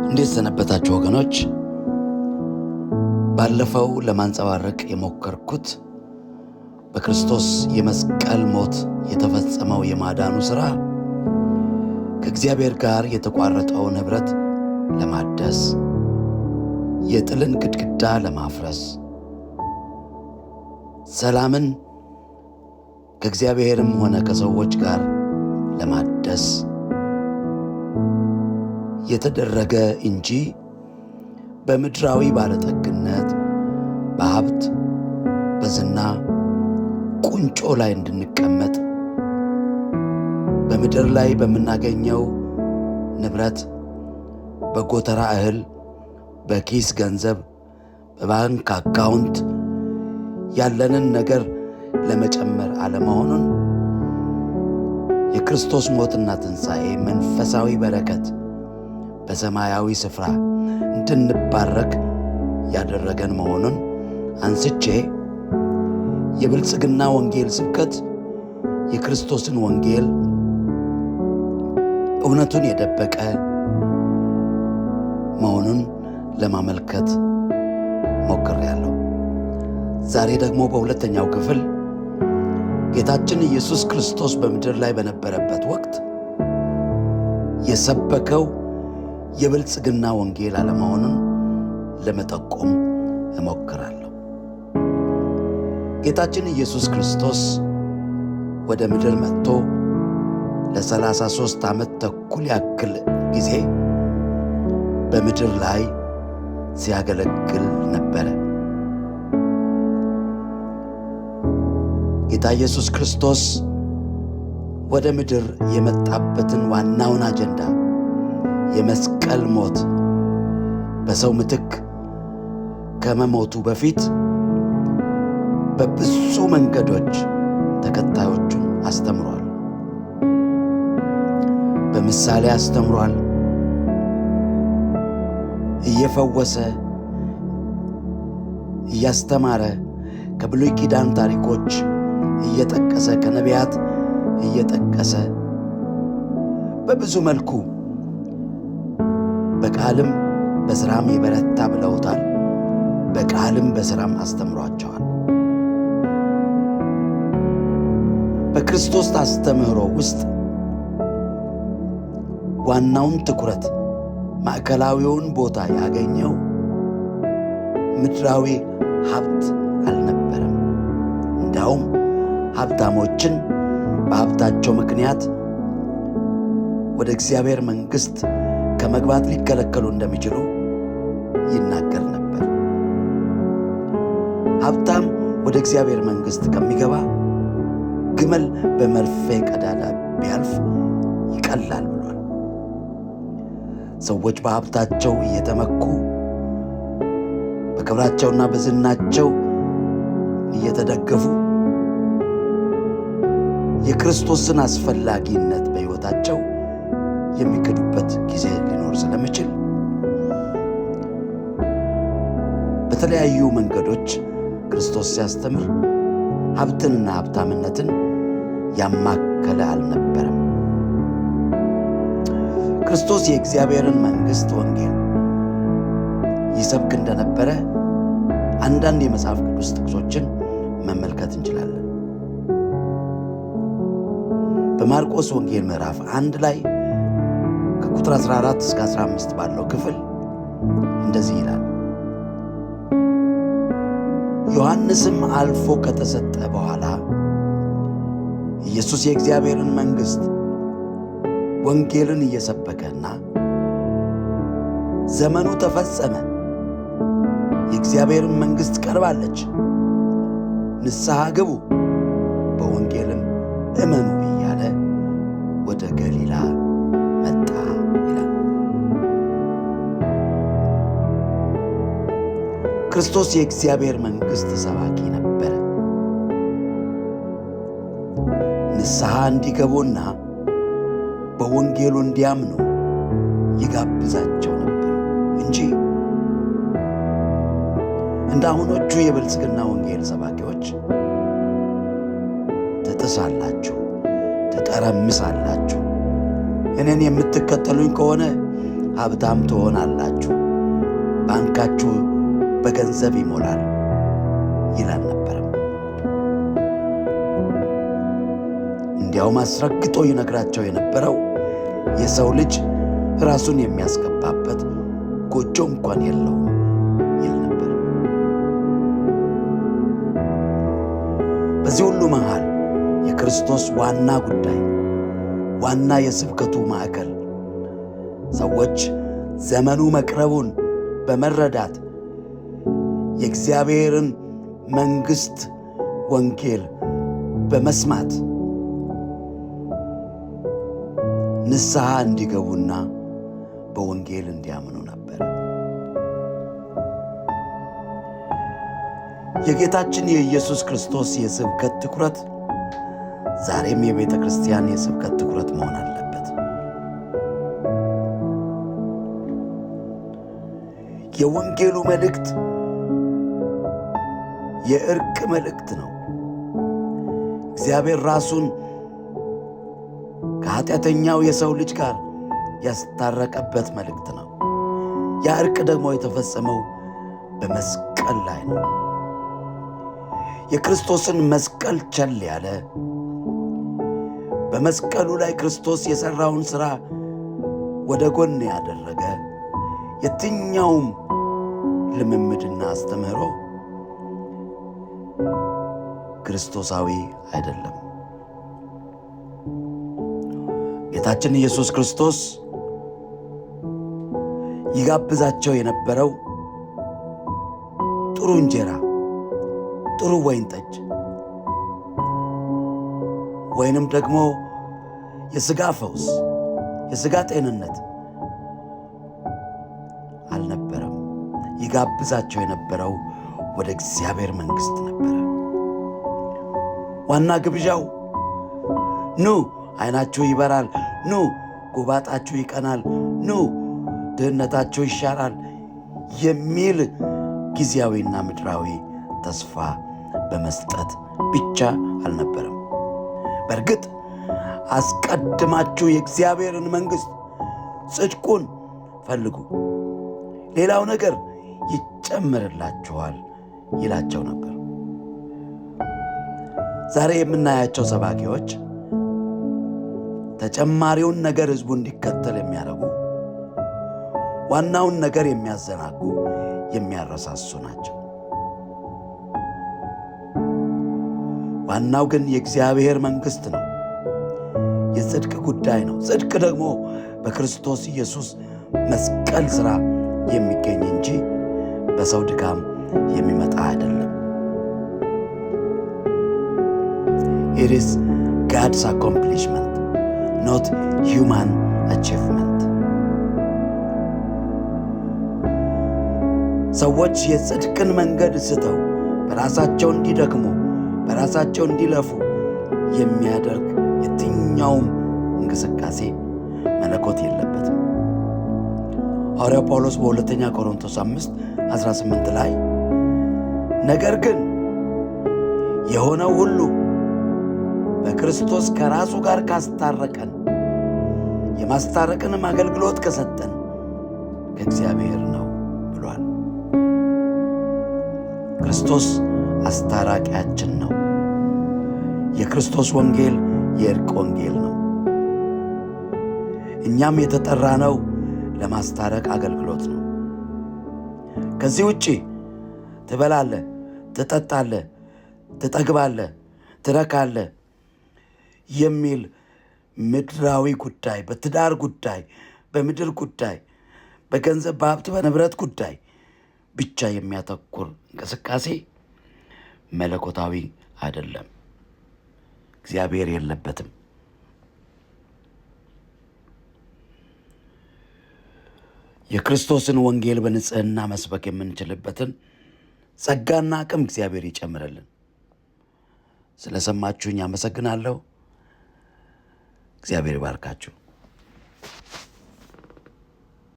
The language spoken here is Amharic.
እንዴት ሰነበታችሁ ወገኖች? ባለፈው ለማንጸባረቅ የሞከርኩት በክርስቶስ የመስቀል ሞት የተፈጸመው የማዳኑ ሥራ ከእግዚአብሔር ጋር የተቋረጠውን ኅብረት ለማደስ፣ የጥልን ግድግዳ ለማፍረስ፣ ሰላምን ከእግዚአብሔርም ሆነ ከሰዎች ጋር ለማደስ የተደረገ እንጂ በምድራዊ ባለጠግነት፣ በሀብት፣ በዝና ቁንጮ ላይ እንድንቀመጥ፣ በምድር ላይ በምናገኘው ንብረት፣ በጎተራ እህል፣ በኪስ ገንዘብ፣ በባንክ አካውንት ያለንን ነገር ለመጨመር አለመሆኑን፣ የክርስቶስ ሞትና ትንሣኤ መንፈሳዊ በረከት በሰማያዊ ስፍራ እንድንባረክ ያደረገን መሆኑን አንስቼ፣ የብልጽግና ወንጌል ስብከት የክርስቶስን ወንጌል እውነቱን የደበቀ መሆኑን ለማመልከት ሞክሬያለሁ። ዛሬ ደግሞ በሁለተኛው ክፍል ጌታችን ኢየሱስ ክርስቶስ በምድር ላይ በነበረበት ወቅት የሰበከው የብልጽግና ወንጌል አለመሆኑን ለመጠቆም እሞክራለሁ። ጌታችን ኢየሱስ ክርስቶስ ወደ ምድር መጥቶ ለ33 ዓመት ተኩል ያክል ጊዜ በምድር ላይ ሲያገለግል ነበረ። ጌታ ኢየሱስ ክርስቶስ ወደ ምድር የመጣበትን ዋናውን አጀንዳ፣ የመስቀል ሞት፣ በሰው ምትክ ከመሞቱ በፊት በብዙ መንገዶች ተከታዮቹን አስተምሯል። በምሳሌ አስተምሯል። እየፈወሰ፣ እያስተማረ፣ ከብሉይ ኪዳን ታሪኮች እየጠቀሰ፣ ከነቢያት እየጠቀሰ፣ በብዙ መልኩ በቃልም በሥራም የበረታ ብለውታል። በቃልም በሥራም አስተምሯቸዋል። በክርስቶስ አስተምህሮ ውስጥ ዋናውን ትኩረት፣ ማዕከላዊውን ቦታ ያገኘው ምድራዊ ሀብት አልነበረም። እንዲያውም ሀብታሞችን በሀብታቸው ምክንያት ወደ እግዚአብሔር መንግሥት ከመግባት ሊከለከሉ እንደሚችሉ ይናገር ነበር። ሀብታም ወደ እግዚአብሔር መንግሥት ከሚገባ ግመል በመርፌ ቀዳዳ ቢያልፍ ይቀላል ብሏል። ሰዎች በሀብታቸው እየተመኩ፣ በክብራቸውና በዝናቸው እየተደገፉ የክርስቶስን አስፈላጊነት በሕይወታቸው የሚክዱበት ጊዜ ሊኖር ስለሚችል በተለያዩ መንገዶች ክርስቶስ ሲያስተምር ሀብትንና ሀብታምነትን ያማከለ አልነበረም። ክርስቶስ የእግዚአብሔርን መንግሥት ወንጌል ይሰብክ እንደነበረ አንዳንድ የመጽሐፍ ቅዱስ ጥቅሶችን መመልከት እንችላለን። በማርቆስ ወንጌል ምዕራፍ 1 ላይ ከቁጥር 14 እስከ 15 ባለው ክፍል እንደዚህ ይላል። ዮሐንስም አልፎ ከተሰጠ በኋላ ኢየሱስ የእግዚአብሔርን መንግሥት ወንጌልን እየሰበከና ዘመኑ ተፈጸመ፣ የእግዚአብሔርን መንግሥት ቀርባለች፣ ንስሐ ግቡ፣ በወንጌልም እመኑ እያለ ወደ ገሊላ መጣ ይላል። ክርስቶስ የእግዚአብሔር መንግሥት ሰባኪ ነበረ። ንስሐ እንዲገቡና በወንጌሉ እንዲያምኑ ይጋብዛቸው ነበር እንጂ እንደ አሁኖቹ የብልጽግና ወንጌል ሰባኪዎች ትጥሳላችሁ፣ ትጠረምሳላችሁ፣ እኔን የምትከተሉኝ ከሆነ ሀብታም ትሆናላችሁ፣ ባንካችሁ በገንዘብ ይሞላል ይል አልነበረም። እንዲያውም አስረግጦ ይነግራቸው የነበረው የሰው ልጅ ራሱን የሚያስገባበት ጎጆ እንኳን የለውም ይል ነበር። በዚህ ሁሉ መሃል የክርስቶስ ዋና ጉዳይ፣ ዋና የስብከቱ ማዕከል ሰዎች ዘመኑ መቅረቡን በመረዳት የእግዚአብሔርን መንግሥት ወንጌል በመስማት ንስሐ እንዲገቡና በወንጌል እንዲያምኑ ነበር። የጌታችን የኢየሱስ ክርስቶስ የስብከት ትኩረት ዛሬም የቤተ ክርስቲያን የስብከት ትኩረት መሆን አለበት። የወንጌሉ መልእክት የእርቅ መልእክት ነው። እግዚአብሔር ራሱን ከኃጢአተኛው የሰው ልጅ ጋር ያስታረቀበት መልእክት ነው። ያ እርቅ ደግሞ የተፈጸመው በመስቀል ላይ ነው። የክርስቶስን መስቀል ቸል ያለ፣ በመስቀሉ ላይ ክርስቶስ የሠራውን ሥራ ወደ ጎን ያደረገ የትኛውም ልምምድና አስተምህሮ ክርስቶሳዊ አይደለም። ጌታችን ኢየሱስ ክርስቶስ ይጋብዛቸው የነበረው ጥሩ እንጀራ፣ ጥሩ ወይን ጠጅ ወይንም ደግሞ የሥጋ ፈውስ፣ የሥጋ ጤንነት አልነበረም። ይጋብዛቸው የነበረው ወደ እግዚአብሔር መንግሥት ነበረ። ዋና ግብዣው ኑ ዓይናችሁ ይበራል፣ ኑ ጉባጣችሁ ይቀናል፣ ኑ ድህነታችሁ ይሻራል የሚል ጊዜያዊና ምድራዊ ተስፋ በመስጠት ብቻ አልነበረም። በእርግጥ አስቀድማችሁ የእግዚአብሔርን መንግሥት ጽድቁን ፈልጉ፣ ሌላው ነገር ይጨመርላችኋል ይላቸው ነበር። ዛሬ የምናያቸው ሰባኪዎች ተጨማሪውን ነገር ሕዝቡ እንዲከተል የሚያደርጉ፣ ዋናውን ነገር የሚያዘናጉ፣ የሚያረሳሱ ናቸው። ዋናው ግን የእግዚአብሔር መንግሥት ነው። የጽድቅ ጉዳይ ነው። ጽድቅ ደግሞ በክርስቶስ ኢየሱስ መስቀል ሥራ የሚገኝ እንጂ በሰው ድካም የሚመጣ አይደለም። It is God's accomplishment, not human achievement. ሰዎች የጽድቅን መንገድ ስተው በራሳቸው እንዲደክሙ፣ በራሳቸው እንዲለፉ የሚያደርግ የትኛውም እንቅስቃሴ መለኮት የለበትም። ሐዋርያው ጳውሎስ በሁለተኛ ቆሮንቶስ 5:18 ላይ ነገር ግን የሆነው ሁሉ በክርስቶስ ከራሱ ጋር ካስታረቀን፣ የማስታረቅንም አገልግሎት ከሰጠን ከእግዚአብሔር ነው ብሏል። ክርስቶስ አስታራቂያችን ነው። የክርስቶስ ወንጌል የእርቅ ወንጌል ነው። እኛም የተጠራነው ለማስታረቅ አገልግሎት ነው። ከዚህ ውጪ ትበላለህ፣ ትጠጣለህ፣ ትጠግባለህ፣ ትረካለህ የሚል ምድራዊ ጉዳይ፣ በትዳር ጉዳይ፣ በምድር ጉዳይ፣ በገንዘብ፣ በሀብት፣ በንብረት ጉዳይ ብቻ የሚያተኩር እንቅስቃሴ መለኮታዊ አይደለም። እግዚአብሔር የለበትም። የክርስቶስን ወንጌል በንጽሕና መስበክ የምንችልበትን ጸጋና አቅም እግዚአብሔር ይጨምርልን። ስለሰማችሁኝ አመሰግናለሁ። እግዚአብሔር ይባርካችሁ።